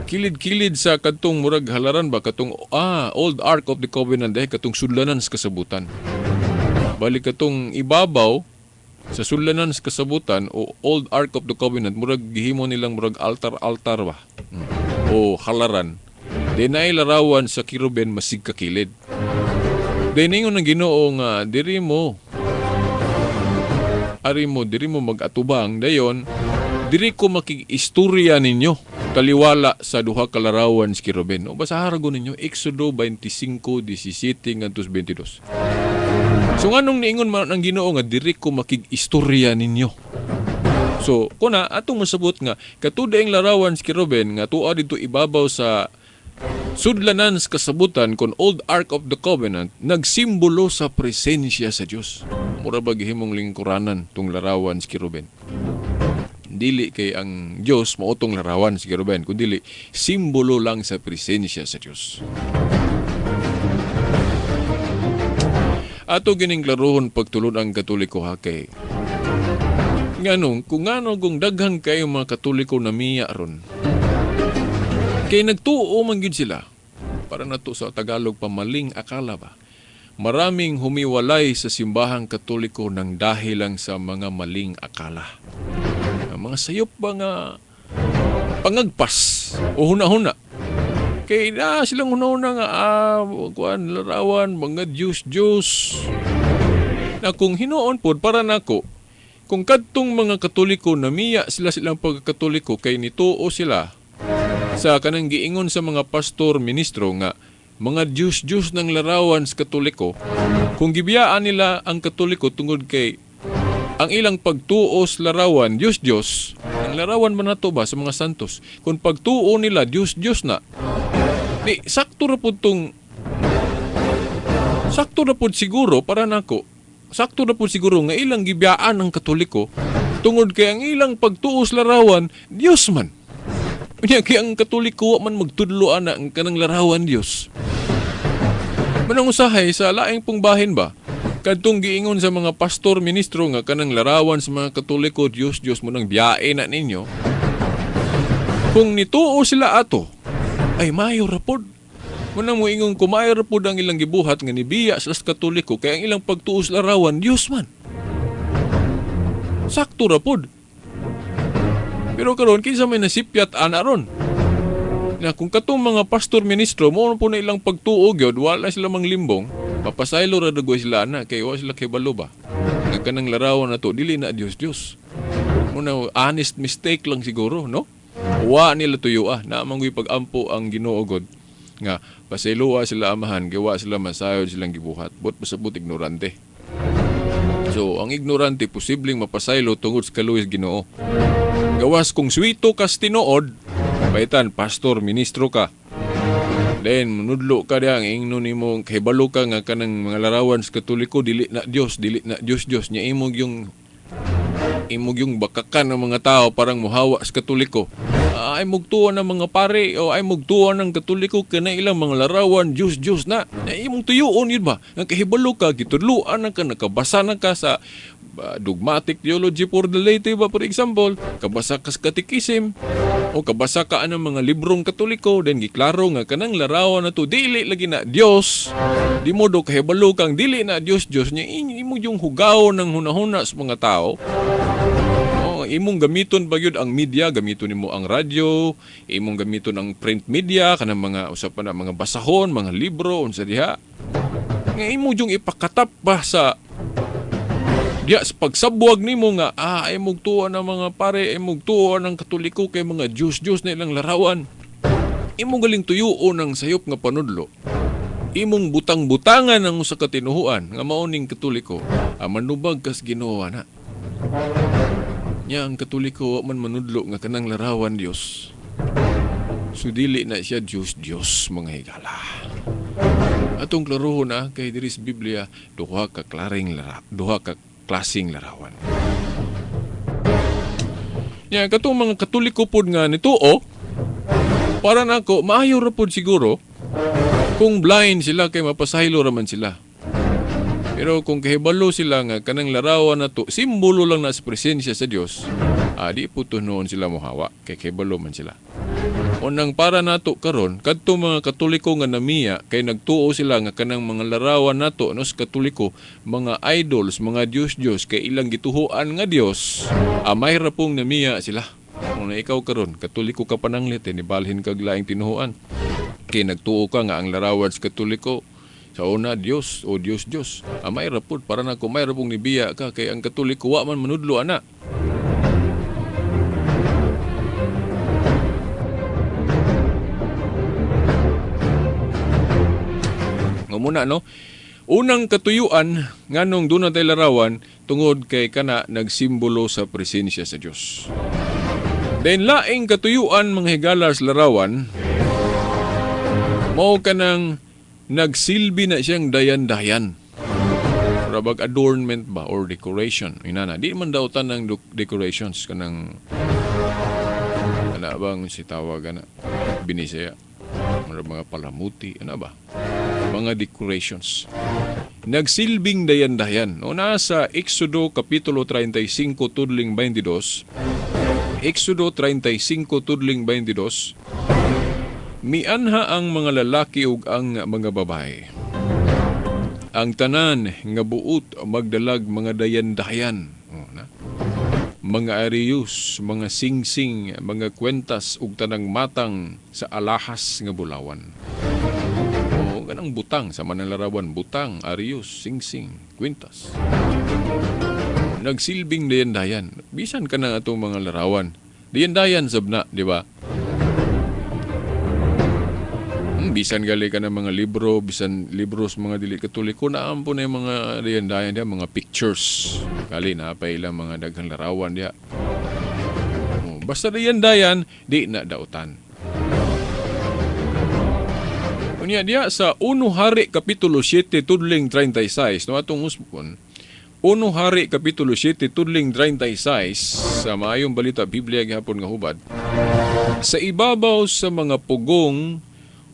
kilid-kilid sa kadtong murag halaran ba, katong old Ark of the Covenant dahil katong sudlanan sa kasabutan. Balik katong ibabaw sa sudlanan sa kasabutan o old Ark of the Covenant, murag gihimo nilang murag altar-altar ba o halaran. Then naay larawan sa kiruben masig kakilid. Then ingon ang Ginoo nga diri mo ari mo diri mo mag-atubang, dayon diri ko makig-istorya ninyo taliwala sa duha ka larawan sa kiruben. O basaha ra ninyo Exodo 25:17 ngadto 22. So nganong niingon man ang Ginoo nga diri ko makig-istorya ninyo? So, kuna atong masabot nga katudaing larawan sa kiruben nga tuwa dito ibabaw sa sudlanan sa kasabutan kon Old Ark of the Covenant, nagsimbolo sa presensya sa Dios. Mura ba gihimong lingkuranan tong larawan sa kiruben? Dili kay ang Dios mao tong larawan sa kiruben, kun dili simbolo lang sa presensya sa Dios. Ato gining klarohon pagtulod ang Katoliko ha, kay nganong kung ngano kung daghan kayo mga Katoliko na miya ron kay nagtuo man gyud sila, para nato sa Tagalog, pamaling akala ba. Maraming humiwalay sa simbahang Katoliko ng dahil lang sa mga maling akala. Ang mga sayop ba nga pangagpas o huna-huna. Kay na silang huna-huna nga kuan larawan mga Diyos Diyos. Na kung hinuon pod para nako, kung kadtong mga Katoliko namiya sila silang pagkatoliko kay nituo sila sa kanang giingon sa mga pastor ministro nga mga Diyos Diyos ng larawan sa Katoliko, kung gibiyaan nila ang Katoliko tungod kay ang ilang pagtuo sa larawan Diyos Diyos, ang larawan man nato ba sa mga santos, kung pagtuo nila Diyos Diyos na, di sakto ra pud tong sakto ra pud siguro para nako, sakto ra pud siguro nga ilang gibiyaan ang Katoliko tungod kay ang ilang pagtuo sa larawan Diyos man. Unya kay ang Katoliko wa man magtudlo ana ang kanang larawan Diyos. Manang usahay sa laing pong bahin ba, kadtong giingon sa mga pastor ministro nga kanang larawan sa mga Katoliko Diyos Diyos mo nang biyae na ninyo, kung nituo sila ato ay mayo ra pod. Munang moingon ko, maayo ra pod ang ilang gibuhat nga nibiya sila sa Katoliko kay ang ilang pagtuo sa larawan Diyos man. Sakto ra pod. Pero karon kinsa may nasipyat ana ron? Na kung katong mga pastor ministro mo po na ilang pagtuo gyud, wala sila manglimbong, mapasaylo ra dagoy sila ana kay wa sila kahibalo ba nga kanang larawan na to dili na Dios Dios. Muna honest mistake lang siguro, no? Wa nila tuyo na manggoy pag-ampo ang Ginoo god nga pasayloa sila Amahan kay wa sila masayod silang gibuhat. But pasabot ignorante. So ang ignorante posibleng mapasaylo tungod sa kaluoy sa Ginoo. Gawas kung suwito kas tinuod, baitan pastor ministro ka, then munudlo ka diha, ang ingno nimo kahibalo ka nga kanang mga larawan sa Katoliko dili na Dios, dili na Dios Dios nya imog yung bakakan ng mga tao parang muhawa sa Katoliko. Ay mugtuo ng mga pare o ay mugtuo ng Katoliko kana ilang mga larawan Dios Dios na. Na imong tuyuon yun ba? Nga kahibalo ka, gitudluan na ka, nakabasa na ka sa dogmatic theology for the laity ba, for example, kabasa ka sa catechism o kabasa ka anang mga librong Katoliko, then giklaro nga kanang larawan na to dili lagi na Dios. Di mo do kahibalo kang dili na Dios Dios nya imo yung hugaw ng hunahuna sa mga tao. Oh, imong gamiton ba gyud ang media, gamiton nimo ang radyo, imong gamiton ang print media kanang mga usapan na mga basahon, mga libro unsa diha. Nga imo yung ipakatap ba sa diya sa pagsabwag nimo nga ay mugtuo ng mga pare, ay mugtuo ng Katoliko kay mga Diyos Diyos na ilang larawan. Imong galing tuyuon ang sayop nga panudlo. Imong butang-butangan ang usa ka tinuhuan nga mao ning Katoliko. Manubag kas Ginoo na. Nya ang Katoliko wa man manudlo nga kanang larawan Dios. So dili na siya Dios Dios, mga higala. Atong klarohon na kay diri sa Biblia duha ka klaseng larawan. Nya katong mga Katoliko pod nga nituo, para nako maayo ra pod siguro kung blind sila kay mapasaylo ra man sila. Pero kung kahibalo sila nga kanang larawan na to simbolo lang na sa presensya sa Dios, di po noon sila mohawa kay kahibalo man sila. Unang para nato karon kadto mga Katoliko nga namiya kay nagtuo sila nga kanang mga larawan nato no sa Katoliko, mga idols, mga Dios Dios kay ilang gituhuan nga Dios, amay ra pong namiya sila. Kung na ikaw karon Katoliko ka pananglit, nibalhin kag laing tinuhuan. Kay nagtuo ka nga ang larawan sa Katoliko sa una Dios o Dios Dios. Amay ra pud para na kung may ra pong nibiya ka kay ang Katoliko wa man manudlo ana. Nga muna no. Unang katuyuan nganong doon natay larawan tungod kay kana nagsimbolo sa presensya sa Dios. Then laing katuyuan, mga higala, sa larawan mao kanang nagsilbi na siyang dayan-dayan. Rabag adornment ba or decoration. Inana, di man dautan ng decorations kanang ana bang si tawag ana binisaya. Mga palamuti, ana ba? Mga decorations. Nagsilbing dayan-dayan. O nasa Exodo Kapitulo 35 tudling 22. Exodo 35 tudling 22. Mianha ang mga lalaki ug ang mga babae. Ang tanan nga buot magdalag mga dayan-dayan. O, na? Mga ariyus, mga singsing, mga kwentas ug tanang matang sa alahas nga bulawan. O, ganang butang sa manang larawan, butang, ariyus, singsing, kwentas. Nagsilbing dayan-dayan. Bisan ka na atong mga larawan. Dayan-dayan sabna, di ba? Bisan gali ka ng mga libro, bisan libro sa mga dili Katoliko, naampo na yung mga dayan-dayan diya, mga pictures. Kali na pa ilang mga daghang larawan diya. Oh, basta dayan-dayan, di na dautan. Unya diya sa 1 Hari Kapitulo 7 tudling 36, no atong usbon. 1 Hari Kapitulo 7 tudling 36 sa Maayong Balita Biblia gihapon nga hubad. Sa ibabaw sa mga pugong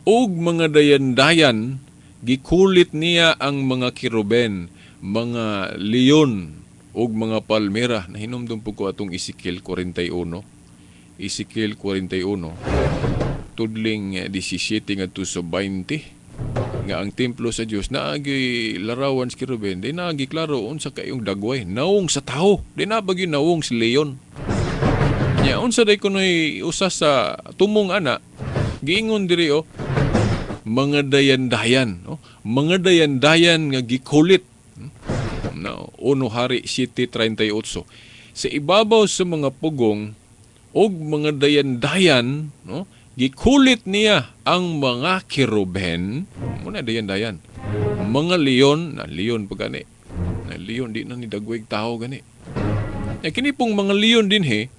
ug mga dayandayan gikulit niya ang mga kiruben, mga leon ug mga palmera. Nahinumdum po ko atong Ezekiel 41. Ezekiel 41 tudling 17 ngadto sa 20 nga ang templo sa Dios naagi larawan sa kiruben, di naagi klaro unsa kayong dagway nawong sa tawo, di na bagyo nawong si leon nya. Unsa day kunoy usa sa tumong ana giingon diri, oh, mga dayandayan, no? Mga dayandayan nga gikulit. No, 1 Hari 7:38. Sa ibabaw sa mga pugong og mga dayandayan, no, gikulit niya ang mga kiruben, muna dayandayan. Mga leon, na leon pa gani. Na leon di na ni dagweg tao gani. Ya kini pong mga leon dinhi,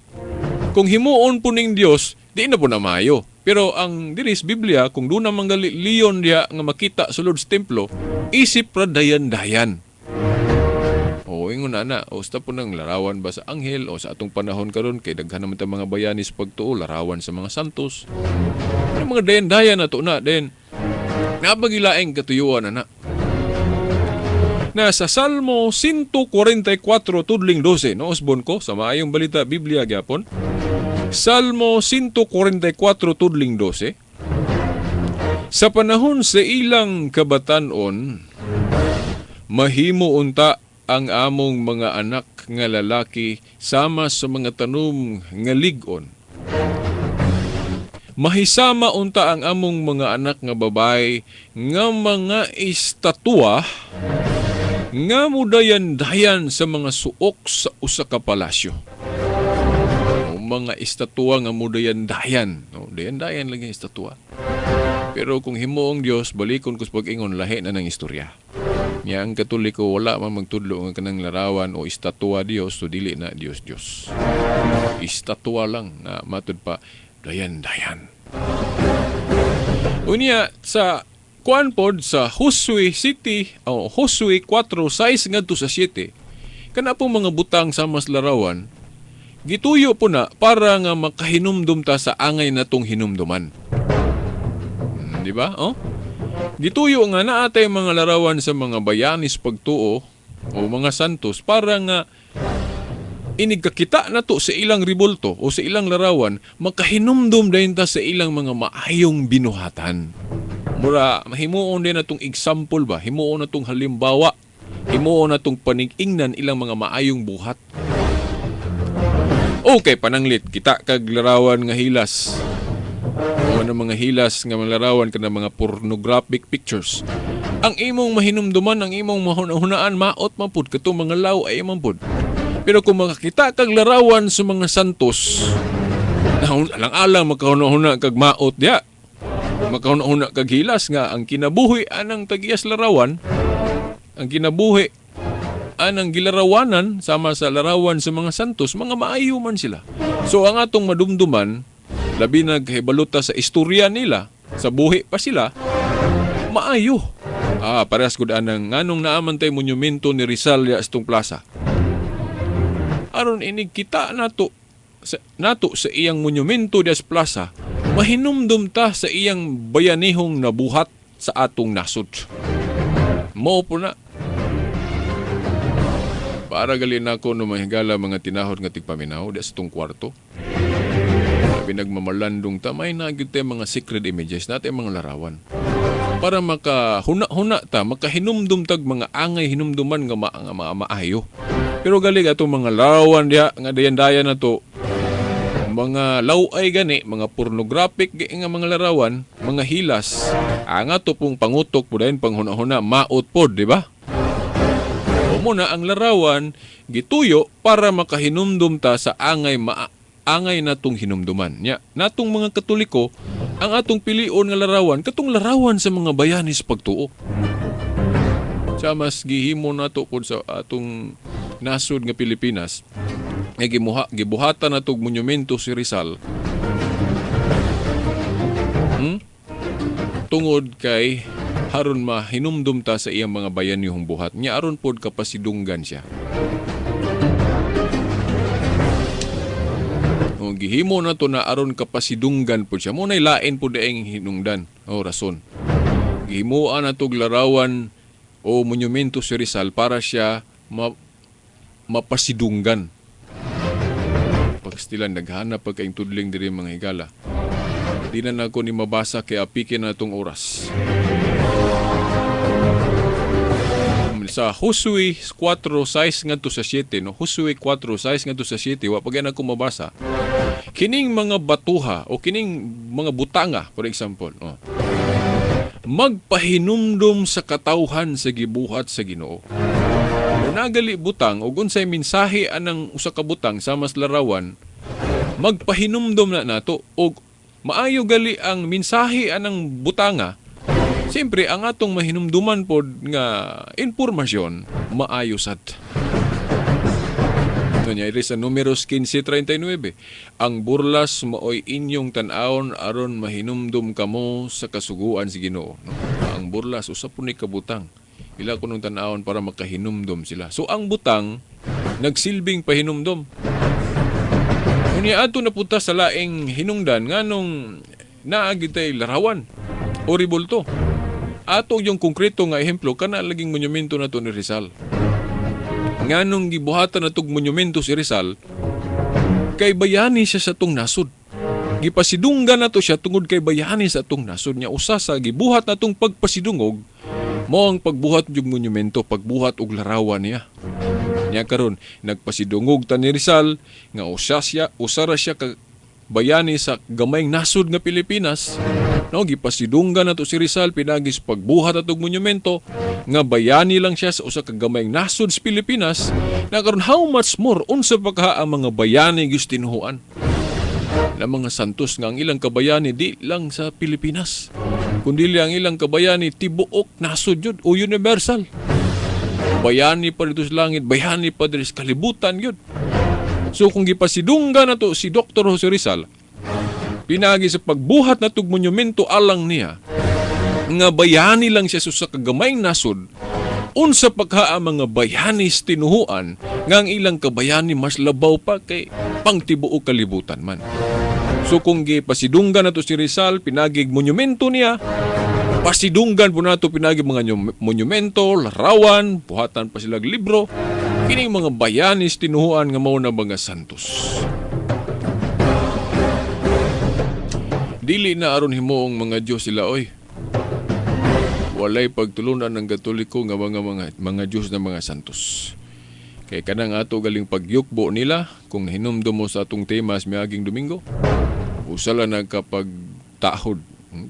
kung himuon po ning Dios, di na po na maayo. Pero ang diri sa Biblia, kung doon naman gali leon diya nga makita sulod sa templo, isip ra dayan-dayan. O ingon na na, o sa po ng larawan ba sa anghel o sa atong panahon karon kay daghan naman ta mga bayani sa pagtuo, larawan sa mga santos. Ano mga dayan-dayan na to na then nabagilaeng katuyuan na na. Na sa Salmo 144 tudling 12, no, usbon ko sa Maayong Balita Biblia gyapon. Salmo 144 tudling 12. Sa panahon sa ilang kabatanon, mahimo unta ang among mga anak nga lalaki sama sa mga tanom nga lig-on. Mahisama unta ang among mga anak nga babae nga mga estatwa nga mudayan-dayan sa mga suok sa usa ka palasyo. O mga estatwa nga mudayan-dayan. No, dayan-dayan lang yung estatwa. Pero kung himuong Dios, balikon ko sa pag-ingon, lahi na ng istorya. Nya ang Katoliko wala man magtudlo nga kanang larawan o estatwa Dios, so dili na Dios Dios. Estatwa lang na matud pa dayan-dayan. Unya sa kuan pod sa Josue City o Josue 4:6 ngadto sa 7. Kana pong mga butang sa mas larawan gituyo po na para nga makahinumdum ta sa angay natong hinumduman. Di ba? Oh? Gituyo nga naa tay mga larawan sa mga bayanis pagtuo o mga santos para nga inig kakita na to sa ilang ribulto o sa ilang larawan, makahinumdum dayon ta sa ilang mga maayong binuhatan. Mura, himuon din natong example ba? Himuon natong halimbawa. Himuon natong panigingnan ilang mga maayong buhat. Okay, pananglit, kita kag larawan nga hilas. O Kanang mga hilas nga mga larawan, kanang mga pornographic pictures. Ang imong mahinumduman, ang imong mahuna-hunaan, maot man pud katong mga law-ay man pud. Pero kung makakita kag larawan sa mga santos, alang-alang makahuna-huna kag maot diya. Makahuna-huna kag hilas nga ang kinabuhi anang tagiyas larawan, ang kinabuhi anang gilarawanan sama sa larawan sa mga santos, mga maayo man sila. So ang atong madumduman, labi na kahibaluta sa istorya nila, sa buhi pa sila, maayo. Parehas gud anang nganong naa man tay monumento ni Rizal ya sa plaza. Aron inig kita nato sa iyang monumento diya sa plaza, mahinumdum ta sa iyang bayanihong nabuhat sa atong nasod. Mao po na. Para gali nako no, mga higala, mga tinahod nga tigpaminaw di sa tong kwarto. Labi nagmamalandong ta, may naa gyud tay mga sacred images natin, mga larawan. Para makahuna-huna ta, makahinumdum tag mga angay hinumduman nga maayo. Pero gali atong mga larawan diha nga dayan-dayan na to, mga law-ay gani, mga pornographic nga mga larawan, mga hilas, ang ato pong pangutok po dayon panghuna-huna, maot pod, di ba? O mao na ang larawan gituyo para makahinumdum ta sa angay natong hinumduman. Nya, natong mga Katoliko, ang atong pilion nga larawan katong larawan sa mga bayani sa pagtuo. Sa mas gihimo nato pod sa atong nasod nga Pilipinas, nga gibuhatan natog monumento si Rizal. Tungod kay haron mahinumdum ta sa iyang mga bayanihong buhat. Nya aron pod kapasidunggan siya. O, gihimo na to na aron kapasidunggan pod siya. Mao nay lain pod ang hinungdan o rason. Gihimuan na tog larawan o monumento si Rizal para siya mapasidunggan. Pagstilan, naghanap pag kayong tudling diri, mga higala. Di na nako ni mabasa kay apike na itong oras. Sa Josue 4:6 ngadto sa 7, no? Josue 4:6 ngadto sa 7, wa pa gyud ako mabasa. Kining mga batuha o kining mga butanga, for example, oh, magpahinumdum sa katawhan sa gibuhat sa Ginoo. Kung nagali butang o unsay mensahe anang usa ka butang sa mas larawan, magpahinumdum na nato og maayo gali ang mensahe anang butanga. Siyempre, ang atong mahinumduman pod nga impormasyon, maayo sad. Ito niya, iri sa Numeros 15:39. "Ang burlas maoy inyong tan-awon aron mahinumdum kamo sa kasuguan si Ginoo." No? Ang burlas, usa po ni kabutang. Ila kunong tan-awon para makahinumdum sila. So ang butang, nagsilbing pahinumdum. Unya ato na punta sa laing hinungdan nganong naa tay larawan o ribulto. Ato yung konkreto nga ehemplo kana laging monumento na to ni Rizal. Nganong gibuhatan na tog monumento si Rizal, kay bayani siya sa tong nasod. Gipasidunggan na to siya tungod kay bayani sa atong nasod niya. Usa sa gibuhat natong pagpasidungog mao ang pagbuhat og monumento, pagbuhat og larawan niya. Nya karon nagpasidungog ta ni Rizal nga usa ra siya ka bayani sa gamayng nasod nga Pilipinas. No, gipasidunggan nato si Rizal pinagi sa pagbuhat atog monumento nga bayani lang siya sa usa ka gamayng nasod sa Pilipinas. Na karon, how much more unsa pa kaha ang mga bayani gistinuhuan na mga santos nga ang ilang kabayani di lang sa Pilipinas kundi ang ilang kabayani tibuok nasod yun o universal. Bayani pa dito sa langit, bayani pa dito sa kalibutan yun. So kung gipasidunggan nato si Dr. Jose Rizal pinagi sa pagbuhat natog monumento alang niya nga bayani lang siya sa kagamayng nasod, unsa pagha ang mga bayani sa tinuhuan nga ang ilang kabayani mas labaw pa kay pangtibuok kalibutan man? So kung gipasidunggan nato si Rizal pinagig monumento niya, pasidunggan po nato pinagi mga monumento, larawan, buhatan pa sila libro, kining mga bayani sa tinuhuan nga mao na mga santos. Dili na aron himuong mga Diyos sila, oy. Walay pagtulunan ng Katoliko nga mga Diyos na mga santos. Kay kanang ato galing pagyukbo nila, kung nahinumdum mo sa atong tema sa miaging Domingo, usa lang nagkapag Tahod,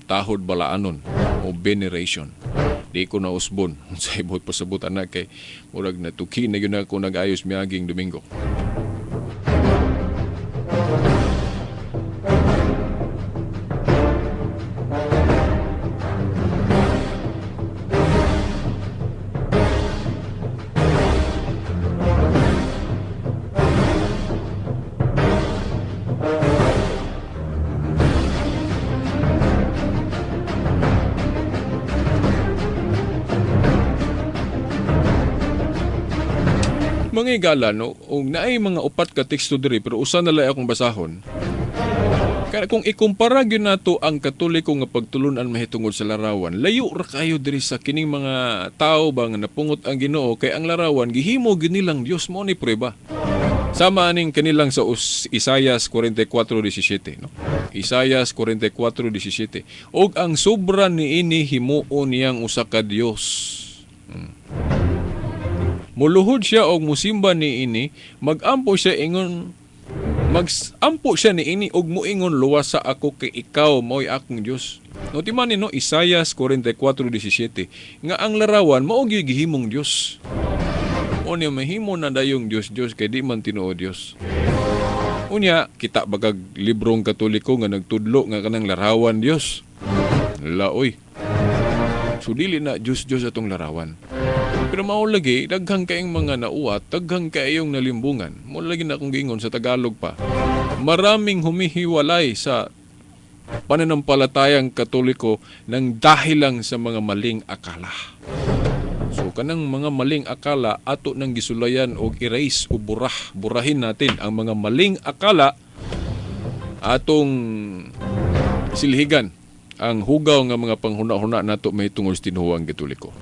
tahod balaanon o veneration. Di ko na usbon sa ibot pasabot ana kay murag natuki na gyud ako nag-ayos miaging Domingo. Mga igala, no, og naay mga upat ka teksto diri pero usa na lang akong basahon. Kaya kung ikumpara gyud nato ang Katoliko nga pagtulunan mahitungod sa larawan, layo ra kayo diri sa kining mga tao ba nga napungot ang Ginoo kay ang larawan gihimo gyud nilang Dios, mo ni prueba. Sama aning kanilang sa Isayas 44:17, no? Isayas 44:17. Og ang sobra niini himuon niyang usa ka Dios. Muluhod siya og musimba niini, magampo siya ingon, magampo siya niini og muingon, "Luwasa ako kay ikaw mao'y akong Dios." No timan ni, no, Isayas 44:17 nga ang larawan mao gyud gihimong Dios. O niya mahimo na dayong Dios Dios kay di man tinuod Dios. Unya, kita bagag librong Katoliko nga nagtudlo nga kanang larawan Dios. Laoy. So dili na Dios Dios atong larawan. Pero mao lagi, daghang kaayong mga nauwat, daghang kaayong nalimbungan. Mao lagi na akong giingon sa Tagalog pa. Maraming humihiwalay sa pananampalatayang Katoliko ng dahil lang sa mga maling akala. So kanang mga maling akala ato nang gisulayan og erase o burah, burahin natin ang mga maling akala, atong silhigan ang hugaw nga mga panghuna-huna nato mahitungod sa tinuohang Katoliko.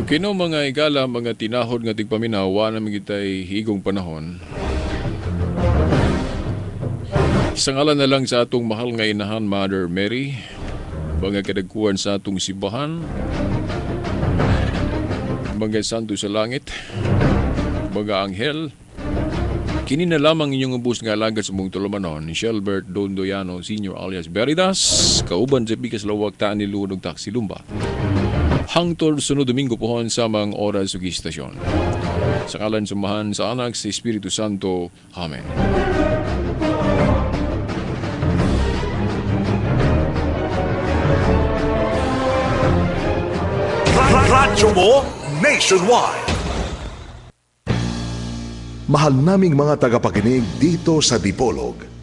Okay no, mga igala, mga tinahod nga tigpaminaw, wa na kitay higong panahon. Sa ngalan na lang sa atong mahal nga inahan, Mother Mary, mga kadagkuan sa atong simbahan, mga santo sa langit, mga anghel, kini na lamang inyong ubos nga alagad sa mong tulumanon, ni Shelbert Dondoyano Sr. alias Veritas, kauban sa Bikas Lawag taan ni Lunog Taxi Lumba. Hangtod sunod Domingo pohon sa mga oras ug istasyon. Sa ngalan sa Amahan, sa Anak, sa Espiritu Santo. Amen. Radyo mo nationwide. Mahal naming mga tagapakinig dito sa Dipolog.